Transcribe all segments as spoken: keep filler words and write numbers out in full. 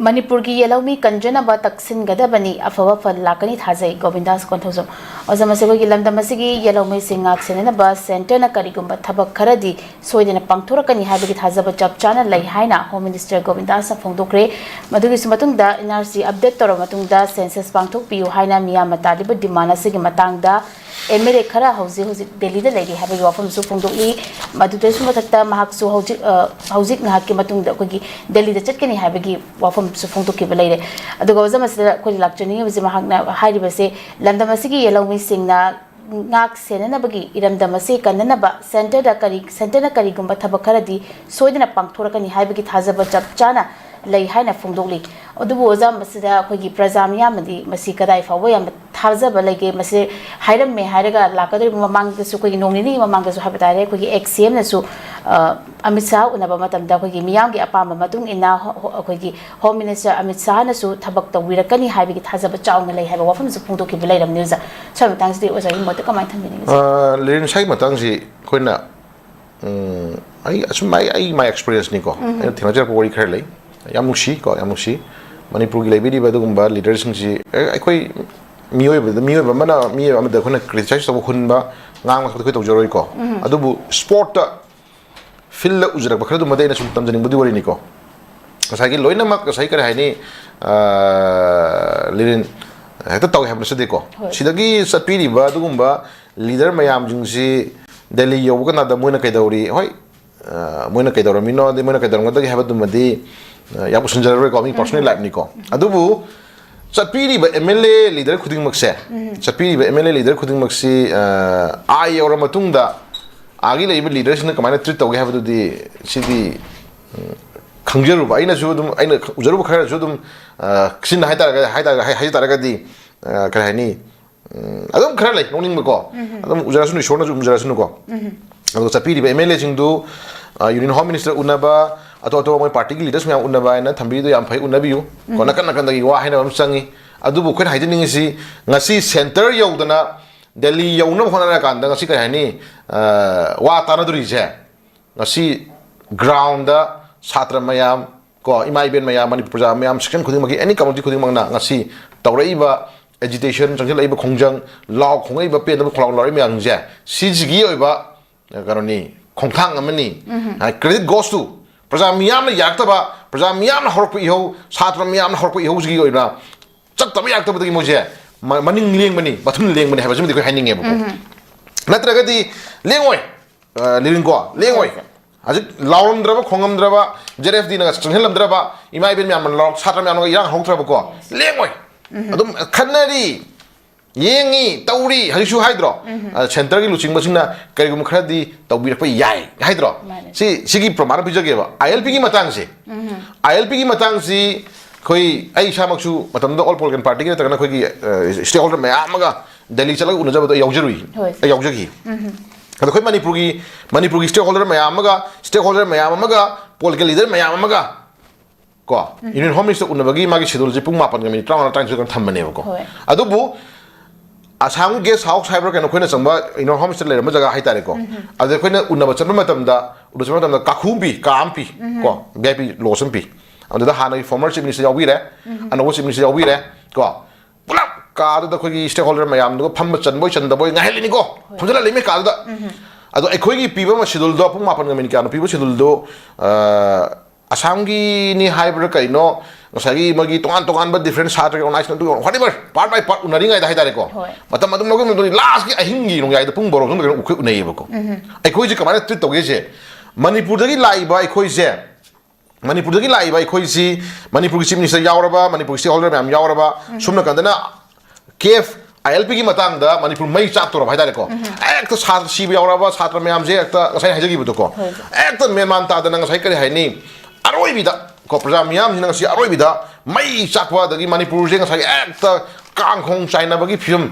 ꯃꯅꯤꯄꯨꯔꯒꯤ ꯌꯦꯜꯍꯧꯃꯤ ꯀꯟꯖꯅꯕ ꯇꯛꯁꯤꯟꯒꯗꯕꯅꯤ, ꯑꯐꯕ ꯐꯜ ꯂꯥꯛꯀꯅꯤ ꯊꯥꯖꯩ, ꯒꯣꯕꯤꯟꯗꯥꯁ ꯀꯣꯟꯊꯧꯖꯝ꯫ ꯑꯣꯖꯥ, ꯃꯁꯤ ꯑꯩꯈꯣꯏꯒꯤ ꯂꯝꯗꯝ ꯑꯁꯤꯒꯤ ꯌꯦꯜꯍꯧꯃꯤꯁꯤꯡ ꯉꯥꯛ ꯁꯦꯟꯅꯅꯕ centreꯅ ꯀꯔꯤꯒꯨꯝꯕ ꯊꯕꯛ ꯈꯔꯗꯤ ꯁꯣꯏꯗꯅ ꯄꯥꯡꯊꯣꯔꯛꯀꯅꯤ ꯍꯥꯏꯕꯒꯤ ꯊꯥꯖꯕ ꯆꯞ ꯆꯥꯅ ꯂꯩ ꯍꯥꯏꯅ Home Minister ꯒꯣꯕꯤꯟꯗꯥꯁꯅ ꯐꯣꯡꯗꯣꯛꯈ꯭ꯔꯦ꯫ ꯃꯗꯨꯒꯤꯁꯨ ꯃꯇꯨꯡꯗ N R C update ꯇꯧꯔꯕ ꯃꯇꯨꯡꯗ census ꯄꯥꯡꯊꯣꯛꯄꯤꯌꯨ ꯍꯥꯏꯅ ꯃꯤꯌꯥꯝꯅ ꯇꯥꯜꯂꯤꯕ demand ꯑꯁꯤꯒꯤ ꯃꯇꯥꯡꯗ M L A ꯈꯔ ꯍꯧꯖꯤꯛ ꯍꯧꯖꯤꯛ ꯗꯦꯜꯂꯤꯗ ꯂꯩꯔꯤ ꯍꯥꯏꯕꯒꯤ ꯋꯥꯐꯝꯁꯨ ꯐꯣꯡꯗꯣꯛꯂꯤ꯫ ꯃꯗꯨꯗꯁꯨ ꯃꯊꯛꯇ ꯃꯍꯥꯛꯁꯨ ꯍꯧꯖꯤꯛ, ꯑ, ꯍꯧꯖꯤꯛ ꯉꯥꯏꯍꯥꯛꯀꯤ ꯃꯇꯨꯡꯗ ꯑꯩꯈꯣꯏꯒꯤ ꯗꯦꯜꯂꯤꯗ ꯆꯠꯀꯅꯤ ꯍꯥꯏꯕꯒꯤ ꯋꯥꯐꯝꯁꯨ ꯐꯣꯡꯗꯣꯛꯈꯤꯕ ꯂꯩꯔꯦ꯫ ꯑꯗꯨꯒ ꯑꯣꯖꯥ, ꯃꯁꯤꯗ ꯑꯩꯈꯣꯏꯅ ꯂꯥꯛꯆꯅꯤꯡꯉꯤꯕꯁꯦ, ꯃꯍꯥꯛꯅ ꯍꯥꯏꯔꯤꯕꯁꯦ, ꯂꯝꯗꯝ ꯑꯁꯤꯒꯤ ꯌꯦꯜꯍꯧꯃꯤꯁꯤꯡꯅ ꯉꯥꯛ ꯁꯦꯟꯅꯅꯕꯒꯤ ꯏꯔꯝꯗꯝ ꯑꯁꯤ ꯀꯟꯅꯅꯕ centreꯗ ꯀꯔꯤ, centreꯅ ꯀꯔꯤꯒꯨꯝꯕ ꯊꯕꯛ ꯈꯔꯗꯤ ꯁꯣꯏꯗꯅ ꯄꯥꯡꯊꯣꯔꯛꯀꯅꯤ ꯍꯥꯏꯕꯒꯤ ꯊꯥꯖꯕ ꯆꯞ ꯆꯥꯅ ꯂꯩ ꯍꯥꯏꯅ ꯐꯣꯡꯗꯣꯛꯂꯤ꯫ ꯑꯗꯨꯕꯨ ꯑꯣꯖꯥ, ꯃꯁꯤꯗ ꯑꯩꯈꯣꯏꯒꯤ ꯄ꯭ꯔꯖꯥ ꯃꯤꯌꯥꯝꯅꯗꯤ ꯃꯁꯤ ꯀꯗꯥꯏ ꯐꯥꯎꯕ ꯌꯥꯝꯅ ꯊꯥꯖꯕ ꯂꯩꯒꯦ? ꯃꯁꯤ ꯍꯥꯏꯔꯝꯃꯦ ꯍꯥꯏꯔꯒ ꯂꯥꯛꯀꯗꯧꯔꯤꯕ ꯃꯃꯥꯡꯗꯁꯨ, ꯑꯩꯈꯣꯏꯒꯤ ꯅꯣꯡ ꯅꯤꯅꯤꯒꯤ ꯃꯃꯥꯡꯗꯁꯨ ꯍꯥꯏꯕ ꯇꯥꯔꯦ, ꯑꯩꯈꯣꯏꯒꯤ ex C Mꯅꯁꯨ, ꯑ, ꯑꯃꯤꯠ ꯁꯥꯍ ꯎꯅꯕ ꯃꯇꯝꯗ ꯑꯩꯈꯣꯏꯒꯤ ꯃꯤꯌꯥꯝꯒꯤ ꯑꯄꯥꯝꯕ ꯃꯇꯨꯡ ꯏꯟꯅ ꯍꯣ-, ꯍꯣ-, ꯑꯩꯈꯣꯏꯒꯤ Home Minister ꯑꯃꯤꯠ ꯁꯥꯍꯅꯁꯨ ꯊꯕꯛ ꯇꯧꯕꯤꯔꯛꯀꯅꯤ ꯍꯥꯏꯕꯒꯤ ꯊꯥꯖꯕ ꯆꯥꯎꯅ ꯂꯩ ꯍꯥꯏꯕ ꯋꯥꯐꯝꯁꯨ ꯐꯣꯡꯗꯣꯛꯈꯤꯕ ꯂꯩꯔꯝꯅꯤ ꯑꯣꯖꯥ꯫ ꯁ꯭ꯋꯥꯏ ꯃꯇꯥꯡꯁꯤꯗ ꯑꯣꯖꯥꯒꯤ ꯃꯣꯠꯇ ꯀꯃꯥꯏꯅ ꯊꯝꯕꯤꯅꯤꯡꯉꯤ? ꯑ, ꯂꯤꯔꯤꯟ, ꯁ꯭ꯋꯥꯏ ꯃꯇꯥꯡꯁꯤ ꯑꯩꯈꯣꯏꯅ, ꯎꯝ, ꯑꯩ ꯑꯁꯨꯝ, ꯑꯩ, ꯑꯩ my experienceꯅꯤꯀꯣ, ꯑꯩꯅ ꯊꯦꯡꯅꯖꯔꯛꯄ ꯋꯥꯔꯤ ꯈꯔ ꯂꯩ꯫ ꯌꯥꯝ ꯅꯨꯡꯁꯤ ꯀꯣ, ꯌꯥꯝ ꯅꯨꯡꯁꯤ꯫ ꯃꯅꯤꯄꯨꯔꯒꯤ ꯂꯩꯕꯤꯔꯤꯕ ꯑꯗꯨꯒꯨꯝꯕ leaderꯁꯤꯡꯁꯤ, ꯑꯦ, ꯑꯩꯈꯣꯏ ꯃꯤꯑꯣꯏꯕꯗ, ꯃꯤꯑꯣꯏꯕ ꯑꯃꯅ ꯃꯤꯑꯣꯏꯕ ꯑꯃꯗ ꯑꯩꯈꯣꯏꯅ criticize ꯇꯧꯕ, ꯍꯨꯟꯕ, ꯉꯥꯡꯕ ꯈꯣꯠꯄ ꯑꯩꯈꯣꯏ ꯇꯧꯖꯔꯣꯏꯀꯣ꯫ ꯑꯗꯨꯕꯨ sportꯇ, fieldꯇ ꯎꯖꯔꯛꯄ ꯈꯔꯗꯨꯃꯗꯤ ꯑꯩꯅ ꯁꯨꯝ ꯇꯝꯖꯅꯤꯡꯕꯗꯤ ꯋꯥꯔꯤꯅꯤꯀꯣ꯫ ꯉꯁꯥꯏꯒꯤ ꯂꯣꯏꯅꯃꯛ, ꯉꯁꯥꯏ ꯀꯔꯤ ꯍꯥꯏꯅꯤ, ꯑ, ꯂꯤꯔꯤꯟ, ꯍꯦꯛꯇ ꯇꯧꯏ ꯍꯥꯏꯕ ꯅꯠꯆꯗꯦꯀꯣ꯫ ꯍꯣꯏ꯫ ꯁꯤꯗꯒꯤ ꯆꯠꯄꯤꯔꯤꯕ ꯑꯗꯨꯒꯨꯝꯕ leader ꯃꯌꯥꯝꯁꯤꯡꯁꯤ ꯗꯦꯜꯂꯤ ꯌꯧꯕ ꯀꯥꯟꯗ ꯃꯣꯏꯅ ꯀꯩꯗꯧꯔꯤ? ꯍꯣꯏ, ꯑ, ꯃꯣꯏꯅ ꯀꯩꯗꯧꯔꯝꯃꯤꯅꯣ, ꯑꯗꯩ ꯃꯣꯏꯅ ꯀꯩꯗꯧꯔꯝꯒꯗꯒꯦ ꯍꯥꯏꯕꯗꯨꯃꯗꯤ, ꯑ, ꯌꯥꯝ ꯎꯁꯤꯟꯖꯔꯔꯣꯏꯀꯣ, ꯃꯤ personal lifeꯅꯤꯀꯣ꯫ ꯑꯗꯨꯕꯨ ꯆꯠꯄꯤꯔꯤꯕ M L A leader ꯈꯨꯗꯤꯡꯃꯛꯁꯦ, ꯆꯠꯄꯤꯔꯤꯕ M L A leader ꯈꯨꯗꯤꯡꯃꯛꯁꯤ, ꯑ, ꯑꯥ ꯌꯧꯔ ꯃꯇꯨꯡꯗ ꯑꯥꯒꯤ ꯂꯩꯔꯤꯕ leaderꯁꯤꯡꯅ ꯀꯃꯥꯏꯅ treat ꯇꯧꯒꯦ ꯍꯥꯏꯕꯗꯨꯗꯤ, ꯁꯤꯗꯤ, ꯎꯝ, ꯈꯪꯖꯔꯨꯕ, ꯑꯩꯅꯁꯨ ꯑꯗꯨꯝ, ꯑꯩꯅ ꯎꯖꯔꯨꯕ ꯈꯔꯁꯨ ꯑꯗꯨꯝ, ꯑ, ꯁꯤꯟꯅ ꯍꯥꯏꯇꯥꯔꯒ-, ꯍꯥꯏꯇꯥꯔꯒ-, ꯍꯥꯏ-, ꯍꯥꯏꯖ ꯇꯥꯔꯒꯗꯤ, ꯑ, ꯀꯔꯤ ꯍꯥꯏꯅꯤ, ꯎꯝ, ꯑꯗꯨꯝ ꯈꯔ ꯂꯩ, ꯅꯣꯛꯅꯤꯡꯕꯀꯣ꯫ ꯑꯗꯨꯝ ꯎꯖꯔꯁꯅꯨ, ꯏꯁꯣꯔꯅꯁꯨ ꯎꯖꯔꯁꯅꯨꯀꯣ꯫ ꯑꯗꯨꯒ ꯆꯠꯄꯤꯔꯤꯕ M L Aꯁꯤꯡꯗꯨ, ꯑ, Union Home Minister ꯎꯅꯕ, ꯑꯇꯣꯞ ꯑꯇꯣꯞꯄ ꯃꯣꯏ partyꯒꯤ leaders ꯃꯌꯥꯝ ꯎꯅꯕ ꯍꯥꯏꯅ ꯊꯝꯕꯤꯔꯤꯗꯣ ꯌꯥꯝ ꯐꯩ, ꯎꯅꯕꯤꯌꯨ꯫ ꯀꯣ, ꯅꯥꯀꯟ ꯅꯥꯀꯟꯗꯒꯤ ꯋꯥ ꯍꯥꯏꯅꯕ ꯑꯃ ꯆꯪꯉꯤ꯫ ꯑꯗꯨꯕꯨ ꯑꯩꯈꯣꯏꯅ ꯍꯥꯏꯖꯅꯤꯡꯉꯤꯁꯤ, ꯉꯁꯤ centre ꯌꯧꯗꯅ ꯗꯦꯜꯂꯤ ꯌꯧꯅꯕ ꯍꯣꯠꯅꯔꯀꯥꯟꯗ ꯉꯁꯤ ꯀꯔꯤ ꯍꯥꯏꯅꯤ, ꯑ, ꯋꯥ ꯇꯥꯅꯗꯣꯔꯤꯁꯦ, ꯉꯁꯤ groundꯗ ꯁꯥꯇ꯭ꯔ ꯃꯌꯥꯝ, ꯀꯣ, ꯏꯃꯥ ꯏꯕꯦꯟ ꯃꯌꯥꯝ, ꯃꯅꯤꯄꯨꯔ ꯄ꯭ꯔꯖꯥ ꯃꯌꯥꯝ, section ꯈꯨꯗꯤꯡꯃꯛꯀꯤ, any community ꯈꯨꯗꯤꯡꯃꯛꯅ ꯉꯁꯤ ꯇꯧꯔꯛꯏꯕ agitation, ꯆꯪꯁꯤꯜꯂꯛꯏꯕ ꯈꯣꯡꯖꯪ, ꯂꯥꯎ ꯈꯣꯡꯉꯛꯏꯕ ꯄꯦꯟꯗꯕ ꯈꯣꯡꯂꯥꯎ ꯂꯥꯎꯔꯛꯏ ꯃꯌꯥꯝꯁꯦ, ꯁꯤꯁꯤꯒꯤ ꯑꯣꯏꯕ, ꯑ, ꯀꯩꯅꯣꯅꯤ, ꯈꯣꯡꯊꯥꯡ ꯑꯃꯅꯤ꯫ ꯎꯝ꯫ ꯑ, credit goes to ꯄ꯭ꯔꯖꯥ ꯃꯤꯌꯥꯝꯅ ꯌꯥꯔꯛꯇꯕ, ꯄ꯭ꯔꯖꯥ ꯃꯤꯌꯥꯝꯅ ꯍꯧꯔꯛꯄ ꯏꯍꯧ, ꯁꯥꯇ꯭ꯔ ꯃꯤꯌꯥꯝꯅ ꯍꯧꯔꯛꯄ ꯏꯍꯧꯁꯤꯒꯤ ꯑꯣꯏꯅ ꯆꯠꯇꯕ ꯌꯥꯔꯛꯇꯕꯗꯒꯤ ꯃꯣꯏꯁꯦ ꯃ-, ꯃꯅꯤꯡ ꯂꯦꯡꯕꯅꯤ, ꯃꯊꯨꯟ ꯂꯦꯡꯕꯅꯤ ꯍꯥꯏꯕꯁꯤꯃꯗꯤ ꯑꯩꯈꯣꯏ ꯍꯥꯏꯅꯤꯡꯉꯦꯕꯀꯣ꯫ ꯎꯝ꯫ ꯅꯠꯇ꯭ꯔꯒꯗꯤ ꯂꯦꯡꯉꯣꯏ, ꯑ, ꯂꯤꯔꯤꯡꯀꯣ, ꯂꯦꯡꯉꯣꯏ꯫ ꯍꯣꯏ, ꯁꯔ꯫ ꯍꯧꯖꯤꯛ ꯂꯥꯎꯔꯝꯗ꯭ꯔꯕ, ꯈꯣꯡꯉꯝꯗ꯭ꯔꯕ, ꯖꯦꯠ ꯑꯦꯐ ꯗꯤꯅ ꯆꯪꯁꯤꯜꯂꯝꯗ꯭ꯔꯕ, ꯏꯃꯥ ꯏꯕꯦꯟ ꯃꯌꯥꯝꯅ ꯂꯥꯎꯔꯛ-, ꯁꯥꯇ꯭ꯔ ꯃꯌꯥꯝꯅ ꯏꯔꯥꯡ ꯍꯧꯔꯛꯇ꯭ꯔꯕꯀꯣ, ꯂꯦꯡꯉꯣꯏ꯫ ꯎꯝ꯫ ꯑꯗꯨꯝ ꯈꯟꯅꯔꯤ, ꯌꯦꯡꯉꯤ, ꯇꯧꯔꯤ, ꯍꯧꯖꯤꯛꯁꯨ ꯍꯥꯏꯗ꯭ꯔꯣ? ꯎꯝ꯫ ꯑ, centre ꯒꯤ ꯂꯨꯆꯤꯡꯕꯁꯤꯡꯅ ꯀꯔꯤꯒꯨꯝꯕ ꯈꯔꯗꯤ ꯇꯧꯕꯤꯔꯛꯄ ꯌꯥꯏ ꯍꯥꯏꯗ꯭ꯔꯣ? ꯃꯥꯅꯦ꯫ ꯁꯤ, ꯁꯤꯒꯤ ꯄ꯭ꯔꯃꯥꯟ ꯑꯃ ꯄꯤꯖꯒꯦꯕ꯫ ꯑꯥꯏ ꯑꯦꯜ ꯄꯤꯒꯤ ꯃꯇꯥꯡꯁꯦ, ꯎꯝ꯫ ꯑꯥꯏ ꯑꯦꯜ ꯄꯤꯒꯤ ꯃꯇꯥꯡꯁꯤ ꯑꯩꯈꯣꯏ, ꯑꯩ ꯏꯁꯥꯃꯛꯁꯨ ꯃꯇꯝꯗꯨꯗ All Political Party ꯒꯤ ꯅꯠꯇ꯭ꯔꯒꯅ ꯑꯩꯈꯣꯏꯒꯤ, ꯑ, stakeholder ꯃꯌꯥꯝ ꯑꯃꯒ ꯗꯦꯜꯂꯤ ꯆꯠꯂꯒ ꯎꯅꯖꯕꯗꯣ ꯑꯩ ꯌꯥꯎꯖꯔꯨꯏ꯫ ꯍꯣꯏ, ꯁꯔ꯫ ꯑꯩ ꯌꯥꯎꯖꯈꯤ꯫ ꯎꯝ꯫ ꯑꯗꯣ ꯑꯩꯈꯣꯏ ꯃꯅꯤꯄꯨꯔꯒꯤ, ꯃꯅꯤꯄꯨꯔꯒꯤ stakeholder ꯃꯌꯥꯝ ꯑꯃꯒ, stakeholder ꯃꯌꯥꯝ ꯑꯃꯒ, political leader ꯃꯌꯥꯝ ꯑꯃꯒ ꯀꯣ, ꯎꯝ꯫ Union Home Minister ꯎꯅꯕꯒꯤ ꯃꯥꯒꯤ schedule ꯁꯦ ꯄꯨꯡ ꯃꯥꯄꯟꯒ minute ꯇꯔꯥꯃꯉꯥ, ꯇꯔꯥꯅꯤꯊꯣꯏ ꯈꯛꯇꯪ ꯊꯝꯕꯅꯦꯕꯀꯣ꯫ ꯍꯣꯏ꯫ ꯑꯗꯨꯕꯨ ꯑꯁꯥꯝꯒꯤ guest house ꯍꯥꯏꯕ꯭ꯔꯥ ꯀꯩꯅꯣ, ꯑꯩꯈꯣꯏꯅ ꯆꯪꯕ Union Home Minister ꯂꯩꯔꯝꯕ ꯖꯒꯥ ꯍꯥꯏꯇꯥꯔꯦꯀꯣ꯫ ꯎꯝ꯫ ꯑꯗꯨꯗ ꯑꯩꯈꯣꯏꯅ ꯎꯅꯕ ꯆꯠꯄ ꯃꯇꯝꯗ, ꯎꯅꯕ ꯆꯠꯄ ꯃꯇꯝꯗ ꯀꯥꯈꯨ ꯑꯃ ꯄꯤ, ꯀꯥ ꯑꯃ ꯄꯤ, ꯎꯝ꯫ ꯀꯣ, V I P lodge ꯑꯃ ꯄꯤ꯫ ꯑꯗꯨꯗ ꯍꯥꯟꯅꯒꯤ former Chief Minister ꯌꯥꯎꯕꯤꯔꯦ, ꯎꯝ꯫ ꯑꯅꯧꯕ Chief Minister ꯌꯥꯎꯕꯤꯔꯦ, ꯀꯣ꯫ ꯄꯨꯂꯞ ꯀꯥꯗꯨꯗ ꯑꯩꯈꯣꯏꯒꯤ stakeholder ꯃꯌꯥꯝꯗꯨꯒ ꯐꯝꯕ ꯆꯟꯕꯣꯏ ꯆꯟꯗꯕꯣꯏ ꯉꯥꯏꯍꯜꯂꯤꯅꯤꯀꯣ, ꯍꯣꯏ꯫ ꯐꯝꯖꯜꯍꯜꯂꯤꯃꯤ ꯀꯥꯗꯨꯗ꯫ ꯎꯝ꯫ ꯑꯗꯣ ꯑꯩꯈꯣꯏꯒꯤ ꯄꯤꯕ ꯑꯃ schedule ꯗꯣ ꯄꯨꯡ ꯃꯥꯄꯟꯒ minute ꯀꯌꯥꯅꯣ ꯄꯤꯕ schedule ꯗꯣ, ꯑ, ꯑꯁꯥꯝꯒꯤꯅꯤ ꯍꯥꯏꯕ꯭ꯔꯥ ꯀꯩꯅꯣ, ꯉꯁꯥꯏꯒꯤ ꯃꯣꯏꯒꯤ ꯇꯣꯉꯥꯟ ꯇꯣꯉꯥꯟꯕ different ꯁꯥꯇ꯭ꯔꯒꯤ organization ꯑꯗꯨ whatever, part by part ꯎꯅꯔꯤꯉꯩꯗ ꯍꯥꯏꯇꯥꯔꯦꯀꯣ꯫ ꯍꯣꯏ꯫ ꯃꯇꯝ ꯑꯗꯨꯝ ꯂꯧꯈꯤꯕ ꯃꯇꯨꯡꯗ last ꯀꯤ ꯑꯍꯤꯡꯒꯤ ꯅꯣꯡꯌꯥꯏꯗ ꯄꯨꯡ ꯕꯥꯔꯣ ꯃꯇꯨꯡꯗ ꯀꯩꯅꯣ ꯑꯩꯈꯣꯏ ꯎꯅꯩꯌꯦꯕꯀꯣ꯫ ꯎꯝ꯫ ꯑꯩꯈꯣꯏꯁꯦ ꯀꯃꯥꯏꯅ treat ꯇꯧꯒꯦꯁꯦ, ꯃꯅꯤꯄꯨꯔꯗꯒꯤ ꯂꯥꯛꯏꯕ ꯑꯩꯈꯣꯏꯁꯦ, ꯃꯅꯤꯄꯨꯔꯗꯒꯤ ꯂꯥꯛꯏꯕ ꯑꯩꯈꯣꯏꯁꯤ, ꯃꯅꯤꯄꯨꯔꯒꯤ Chief Minister ꯌꯥꯎꯔꯕ, ꯃꯅꯤꯄꯨꯔꯒꯤ stakeholder ꯃꯌꯥꯝ ꯌꯥꯎꯔꯕ, ꯎꯝ꯫ ꯁꯣꯝ ꯅꯥꯀꯟꯗꯅ ꯀꯦꯐ ꯑꯥꯏ ꯑꯦꯜ ꯄꯤꯒꯤ ꯃꯇꯥꯡꯗ ꯃꯅꯤꯄꯨꯔ ꯃꯩ ꯆꯥꯛꯇꯧꯔꯕ ꯍꯥꯏꯇꯥꯔꯦꯀꯣ꯫ ꯎꯝ꯫ ꯍꯦꯛꯇ ꯁꯥ-, ꯁꯤꯕ ꯌꯥꯎꯔꯕ ꯁꯥꯇ꯭ꯔ ꯃꯌꯥꯝꯁꯦ ꯍꯦꯛꯇ ꯉꯁꯥꯏ ꯍꯥꯏꯖꯈꯤꯕꯗꯣꯀꯣ꯫ ꯍꯣꯏ, ꯁꯔ꯫ ꯍꯦꯛꯇ ꯃꯦꯟꯃꯥꯟ ꯇꯥꯗꯅ ꯉꯁꯥꯏ ꯀꯔꯤ ꯍꯥꯏꯅꯤ, ꯑꯔꯣꯏꯕꯤꯗ ꯀꯣ, ꯄ꯭ꯔꯖꯥ ꯃꯤꯌꯥꯝꯁꯤꯅ ꯉꯁꯤ ꯑꯔꯣꯏꯕꯤꯗ ꯃꯩ ꯆꯥꯛꯄ, ꯑꯗꯒꯤ ꯃꯅꯤꯄꯨꯔꯁꯦ ꯉꯁꯥꯏꯒꯤ ꯍꯦꯛꯇ ꯀꯥꯡ ꯈꯣꯡ ꯆꯥꯏꯅꯕꯒꯤ ꯐꯤꯕꯝ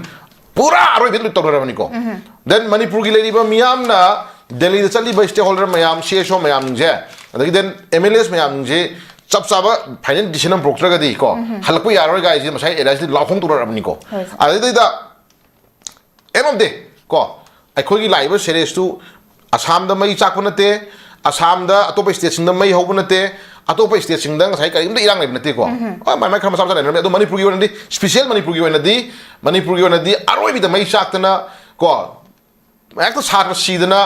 ꯄꯨꯔꯥ ꯑꯔꯣꯏꯕꯤꯗ ꯂꯣꯏ ꯇꯧꯅꯔꯕꯅꯤꯀꯣ꯫ ꯎꯝ꯫ Then ꯃꯅꯤꯄꯨꯔꯒꯤ ꯂꯩꯔꯤꯕ ꯃꯤꯌꯥꯝꯅ, ꯗꯦꯜꯂꯤꯗ ꯆꯠꯂꯤꯕ stakeholder ꯃꯌꯥꯝ, ꯁꯤ ꯑꯦꯁ ꯑꯣ ꯃꯌꯥꯝꯁꯦ, ꯑꯗꯒꯤ then ꯑꯦꯝ ꯑꯦꯜ ꯑꯦꯁ ꯃꯌꯥꯝꯁꯦ ꯆꯞ ꯆꯥꯕ final decision ꯑꯃ ꯄꯨꯔꯛꯇ꯭ꯔꯒꯗꯤ ꯀꯣ, ꯎꯝ꯫ ꯍꯜꯂꯛꯄ ꯌꯥꯔꯔꯣꯏ ꯀꯥꯏꯁꯤ ꯉꯁꯥꯏ ꯑꯦꯔꯤꯌꯥꯁꯤꯗ ꯂꯥꯎ ꯈꯣꯡ ꯇꯧꯅꯔꯛꯑꯕꯅꯤꯀꯣ꯫ ꯍꯣꯏ, ꯁꯔ꯫ ꯑꯗꯨꯗꯩꯗ end of day ꯀꯣ, ꯑꯩꯈꯣꯏꯒꯤ ꯂꯥꯛꯏꯕ ꯁꯦꯔꯦꯁꯇꯨ ꯑꯁꯥꯝꯗ ꯃꯩ ꯆꯥꯛꯄ ꯅꯠꯇꯦ, ꯑꯁꯥꯝꯗ ꯑꯇꯣꯞꯄ stateꯁꯤꯡꯗ ꯃꯩ ꯍꯧꯕ ꯅꯠꯇꯦ, ꯑꯇꯣꯞꯄ ꯁ꯭ꯇꯦꯠꯁꯤꯡꯗ ꯉꯁꯥꯏ ꯀꯔꯤꯒꯨꯝꯇ ꯏꯔꯥꯡ ꯂꯩꯕ ꯅꯠꯇꯦꯀꯣ꯫ ꯍꯣꯏ, ꯃꯥꯏ ꯃꯥꯏ ꯈꯔ ꯃꯆꯥ ꯃꯆꯥ ꯂꯩꯅꯔꯝꯃꯤ, ꯑꯗꯣ ꯃꯅꯤꯄꯨꯔꯒꯤ ꯑꯣꯏꯅꯗꯤ, ꯁ꯭ꯄꯤꯁꯦꯜ ꯃꯅꯤꯄꯨꯔꯒꯤ ꯑꯣꯏꯅꯗꯤ, ꯃꯅꯤꯄꯨꯔꯒꯤ ꯑꯣꯏꯅꯗꯤ ꯑꯔꯣꯏꯕꯤꯗ ꯃꯩ ꯆꯥꯛꯇꯅ ꯀꯣ, ꯍꯦꯛꯇ ꯁꯥꯇ꯭ꯔ ꯁꯤꯗꯅ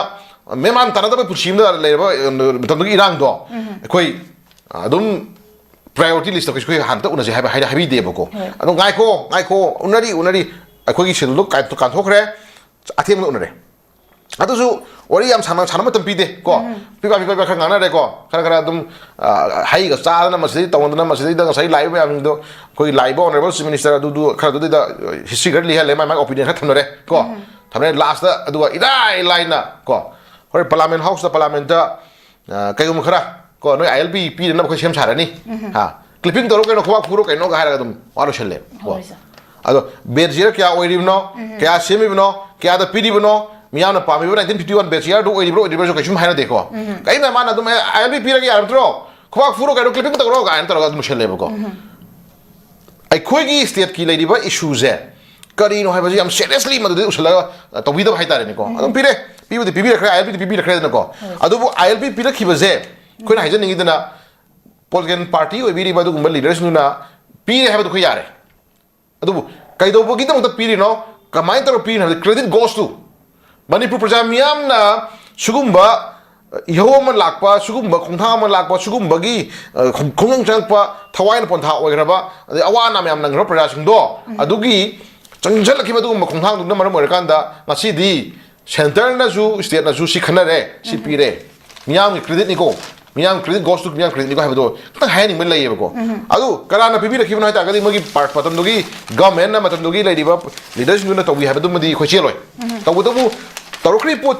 ꯃꯦꯃꯥꯟ ꯇꯥꯅꯗꯕ ꯄꯨꯟꯁꯤ ꯑꯃꯗ ꯂꯩꯔꯕ, ꯑ, ꯃꯇꯝꯗꯨꯒꯤ ꯏꯔꯥꯡꯗꯣ ꯑꯩꯈꯣꯏ, ꯑ, ꯑꯗꯨꯝ ꯄ꯭ꯔꯥꯏꯌꯣꯔꯤꯇꯤ ꯂꯤꯁꯇ ꯑꯩꯈꯣꯏ ꯍꯥꯟꯅ ꯎꯅꯁꯦ ꯍꯥꯏꯕ, ꯍꯥꯏ-, ꯍꯥꯏꯕꯤꯗꯦꯕꯀꯣ꯫ ꯍꯣꯏ꯫ ꯑꯗꯣ ꯉꯥꯏꯈꯣ, ꯉꯥꯏꯈꯣ, ꯎꯅꯔꯤ, ꯎꯅꯔꯤ, ꯑꯩꯈꯣꯏꯒꯤ ꯁꯦꯗꯨꯜꯗꯣ ꯀꯥꯏ-, ꯀꯥꯟꯊꯣꯛꯈ꯭ꯔꯦ, ꯑꯊꯦꯡꯕꯗ ꯎꯅꯔꯦ꯫ ꯑꯗꯨꯁꯨ ꯋꯥꯔꯤ ꯌꯥꯝ ꯁꯥꯟꯅ-, ꯁꯥꯟꯅꯕ ꯃꯇꯝ ꯄꯤꯗꯦ ꯀꯣ꯫ ꯄꯤꯕ ꯄꯤꯕ ꯈꯔ ꯉꯥꯡꯅꯔꯦꯀꯣ, ꯈꯔ ꯈꯔ ꯑꯗꯨꯝ, ꯑ, ꯍꯩꯒ ꯆꯥꯗꯅ, ꯃꯁꯤꯗꯩ ꯇꯧꯅꯗꯅ, ꯃꯁꯤꯗꯩꯗ ꯉꯁꯥꯏ ꯂꯥꯛꯏꯕ ꯃꯌꯥꯝꯁꯤꯡꯗꯣ, ꯑꯩꯈꯣꯏꯒꯤ ꯂꯥꯛꯏꯕ ꯑꯣꯅꯔꯦꯕꯜ ꯆꯤꯐ ꯃꯤꯅꯤꯁꯇꯔ ꯑꯗꯨꯗꯨ ꯈꯔꯗꯨꯗꯩꯗ ꯍꯤꯁꯇ꯭ꯔꯤ ꯈꯔ ꯂꯤꯍꯜꯂꯦ, ꯃꯥꯏ ꯃꯥꯏ ꯑꯣꯄꯤꯅꯤꯌꯟ ꯈꯔ ꯊꯝꯅꯔꯦ ꯀꯣ꯫ ꯊꯝꯅꯔꯦ, ꯂꯥꯁꯇ ꯑꯗꯨꯒ ꯏꯔꯥꯏ ꯂꯥꯏꯅ ꯀꯣ, ꯍꯣꯔꯦꯟ ꯄꯥꯔꯂꯥꯃꯦꯟ ꯍꯥꯎꯁꯇ, ꯄꯥꯔꯂꯥꯃꯦꯟꯇ, ꯑ, ꯀꯩꯒꯨꯝꯕ ꯈꯔ ꯀꯣ, ꯅꯣꯏ ꯑꯥꯏ ꯑꯦꯜ ꯄꯤ ꯄꯤꯅꯅꯕ ꯑꯩꯈꯣꯏ ꯁꯦꯝ ꯁꯥꯔꯅꯤ꯫ ꯍꯥ, ꯀ꯭ꯂꯤꯞꯄꯤꯡ ꯇꯧꯔꯣ ꯀꯩꯅꯣ, ꯈꯨꯕꯥꯛ ꯐꯨꯔꯣ ꯀꯩꯅꯣꯒ ꯍꯥꯏꯔꯒ ꯑꯗꯨꯝ ꯋꯥ ꯂꯣꯏꯁꯜꯂꯦ ꯀꯣ꯫ ꯍꯣꯏ, ꯁꯥꯔ꯫ ꯑꯗꯣ ꯕꯦꯠꯁꯤꯌꯔ ꯀꯌꯥ ꯑꯣꯏꯔꯤꯕꯅꯣ, ꯀꯌꯥ ꯁꯦꯝꯃꯤꯕꯅꯣ, ꯀꯌꯥꯗ ꯄꯤꯔꯤꯕꯅꯣ, ꯃꯤꯌꯥꯝꯅ ꯄꯥꯝꯃꯤꯕ ꯅꯥꯏꯟꯇꯤꯟ ꯐꯤꯐꯇꯤ ꯋꯥꯟ ꯕꯦꯠꯁꯤꯌꯔꯗꯨ ꯑꯣꯏꯔꯤꯕ꯭ꯔꯥ ꯑꯣꯏꯗ꯭ꯔꯤꯕ꯭ꯔꯥꯁꯨ ꯀꯩꯁꯨꯝ ꯍꯥꯏꯅꯗꯦꯀꯣ꯫ ꯀꯔꯤꯝꯇ ꯃꯥꯅ ꯑꯗꯨꯝ, "ꯑꯦ, ꯑꯥꯏ ꯑꯦꯜ ꯄꯤ ꯄꯤꯔꯒꯦ ꯌꯥꯔꯝꯗ꯭ꯔꯣ? ꯈꯨꯕꯥꯛ ꯐꯨꯔꯣ ꯀꯩꯅꯣ, ꯀ꯭ꯂꯤꯞꯄꯤꯡ ꯇꯧꯔꯣ" ꯀꯥꯏꯅ ꯇꯧꯔꯒ ꯑꯗꯨꯝ ꯂꯣꯏꯁꯜꯂꯦꯕꯀꯣ꯫ ꯑꯩꯈꯣꯏꯒꯤ ꯁ꯭ꯇꯦꯠꯀꯤ ꯂꯩꯔꯤꯕ ꯏꯁꯨꯁꯦ ꯀꯔꯤꯅꯣ ꯍꯥꯏꯕꯁꯤ ꯌꯥꯝ ꯁꯦꯔꯤꯌꯁꯂꯤ ꯃꯗꯨꯗꯤ ꯎꯁꯜꯂꯒ, ꯑ, ꯇꯧꯕꯤꯗꯕ ꯍꯥꯏꯇꯥꯔꯦꯅꯦꯀꯣ꯫ ꯑꯗꯨꯝ ꯄꯤꯔꯦ, ꯄꯤꯕꯨꯗꯤ ꯄꯤꯕꯤꯔꯛꯈ꯭ꯔꯦ, ꯑꯥꯏ ꯑꯦꯜ ꯄꯤꯗꯤ ꯄꯤꯕꯤꯔꯛꯈ꯭ꯔꯦꯗꯅꯀꯣ꯫ ꯑꯗꯨꯕꯨ ꯑꯥꯏ ꯑꯦꯜ ꯄꯤ ꯄꯤꯔꯛꯈꯤꯕꯁꯦ ꯑꯩꯈꯣꯏꯅ ꯍꯥꯏꯖꯅꯤꯡꯉꯤꯗꯅ, ꯄꯣꯂꯤꯇꯤꯀꯦꯜ ꯄꯥꯔꯇꯤ ꯑꯣꯏꯕꯤꯔꯤꯕ ꯑꯗꯨꯒꯨꯝꯕ ꯂꯤꯗꯔꯁꯤꯡꯗꯨꯅ ꯄꯤꯔꯦ ꯍꯥꯏꯕꯗꯨ ꯑꯩꯈꯣꯏ ꯌꯥꯔꯦ꯫ ꯑꯗꯨꯕꯨ ꯀꯩꯗꯧꯕꯒꯤꯗꯃꯛꯇ ꯄꯤꯔꯤꯅꯣ, ꯀꯃꯥꯏꯅ ꯇꯧꯔꯒ ꯄꯤꯔꯤꯅꯣ ꯍꯥꯏꯕꯗꯤ credit goes to ꯃꯅꯤꯄꯨꯔ ꯄ꯭ꯔꯖꯥ ꯃꯤꯌꯥꯝꯅ ꯁꯤꯒꯨꯝꯕ ꯏꯍꯧ ꯑꯃ ꯂꯥꯛꯄ, ꯁꯤꯒꯨꯝꯕ ꯈꯣꯡꯊꯥꯡ ꯑꯃ ꯂꯥꯛꯄ, ꯁꯤꯒꯨꯝꯕꯒꯤ, ꯑ, ꯈꯣꯡ-, ꯈꯣꯡꯖꯪ ꯆꯪꯉꯛꯄ, ꯊꯋꯥꯏꯅ ꯄꯣꯟꯊꯥ ꯑꯣꯏꯈ꯭ꯔꯕ, ꯑꯗꯩ ꯑꯋꯥ ꯑꯅꯥ ꯃꯌꯥꯝ ꯅꯪꯈ꯭ꯔꯕ ꯄ꯭ꯔꯖꯥꯁꯤꯡꯗꯣ, ꯑꯗꯨꯒꯤ ꯆꯪꯁꯤꯜꯂꯛꯈꯤꯕ ꯑꯗꯨꯒꯨꯝꯕ ꯈꯣꯡꯊꯥꯡꯗꯨꯅ ꯃꯔꯝ ꯑꯣꯏꯔꯀꯥꯟꯗ ꯉꯁꯤꯗꯤ ꯁꯦꯟꯇꯔꯅꯁꯨ ꯁ꯭ꯇꯦꯠꯅꯁꯨ ꯁꯤ ꯈꯟꯅꯔꯦ, ꯁꯤ ꯄꯤꯔꯦ, ꯃꯤꯌꯥꯝꯒꯤ creditꯅꯤꯀꯣ, ꯃꯤꯌꯥꯝ credit goes to ꯃꯤꯌꯥꯝ creditꯅꯤꯀꯣ ꯍꯥꯏꯕꯗꯣ ꯈꯤꯇꯪ ꯍꯥꯏꯍꯟꯅꯤꯡꯕ ꯂꯩꯌꯦꯕꯀꯣ꯫ ꯑꯗꯨ ꯀꯅꯥꯅ ꯄꯤꯕꯤꯔꯛꯈꯤꯕꯅꯣ ꯍꯥꯏ ꯇꯥꯔꯒꯗꯤ ꯃꯣꯏꯒꯤ ꯄꯥꯔ-, ꯃꯇꯝꯗꯨꯒꯤ ꯒꯚꯔꯟꯃꯦꯟꯅ, ꯃꯇꯝꯗꯨꯒꯤ ꯂꯩꯔꯤꯕ ꯂꯤꯗꯔꯁꯤꯡꯗꯨꯅ ꯇꯧꯕꯤ ꯍꯥꯏꯕꯗꯨꯃꯗꯤ ꯑꯩꯈꯣꯏ ꯆꯦꯜꯂꯣꯏ꯫ ꯇꯧꯕꯇꯕꯨ ꯇꯧꯔꯛꯈ꯭ꯔꯤꯕ ꯄꯣꯠꯇꯨ